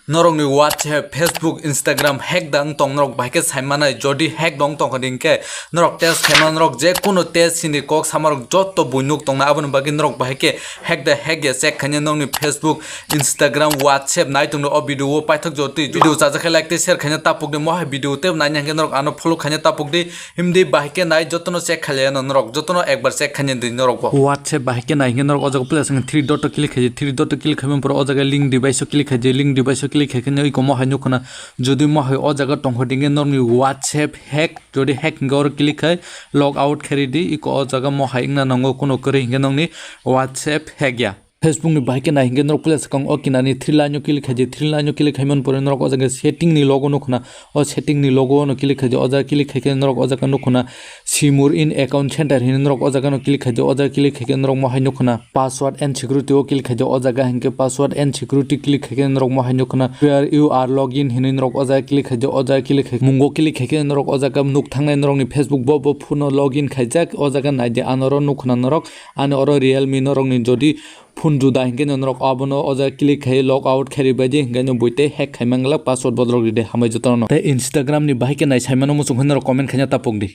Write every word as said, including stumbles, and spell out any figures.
Norokni WhatsApp, Facebook, Instagram hack da wng tong norok bahai khe sai manai. Jodi hack da wng tong kha hinkhe norok test khaima norok je kunu test hini kok sama rok jotto buinuk tongna aboni bagwi norok bahai khe hack da hack ya check khaina nokni Facebook, Instagram, WhatsApp nai tongdi o video o paithak jotwi video chajak khe like tei share khaina tapuk di mohai video tei naina hinkhe norok ano follow khaina tapuk di. Himdi bahai khe nai jotono check khailai ano norok, jotono ekbar check khaina di norok bo. WhatsApp bahai khe nai hinkhe norok o jaga plus ang three dot o click khaidi, three dot o click khaimani pore o jaga link device o click khaidi, link device o click khaikhe iko mohai nukhuna jodi mohai o jaga tongkha hinkhe norokni WhatsApp hack, jodi hack hinkhe oro click khai log out khaidi, iko o jaga mohai wngna nango kuno kwrwi hinkhe nokni WhatsApp hack ya. Facebook ni bahai khe nai hinkhe norok puila swkang o kinani three line o click khaidi, three line o click khaimani pore norok o jaga setting ni logo nukhuna, o setting ni logo no click khaidi, o jaga click khaikhe norok o jaga nukhuna see more in account center hinwi norok o jaga no click khaidi, o jaga click khaikhe norok mohai nukhuna password and security o click khaidi, o jaga hinkhe password and security click khaikhe norok mohai nukhuna where you are login hinwi norok o jaga click khaidi, o jaga click khai mungo click khaikhe norok o jaga nuk thangnai norokni Facebook bo bo phone o login khaijak, o jaga naidi ano oro nukhuna norok ani oro Realme norokni jodi phone juda hinkhe norok abono o jaga click khai log out khairi baidi hinkhe no buitei hack khaimang glak password bodolok ride hambai jotono. Tei Instagram ni bahai khe nai saimano muchung hai norok comment khaina tapuk di.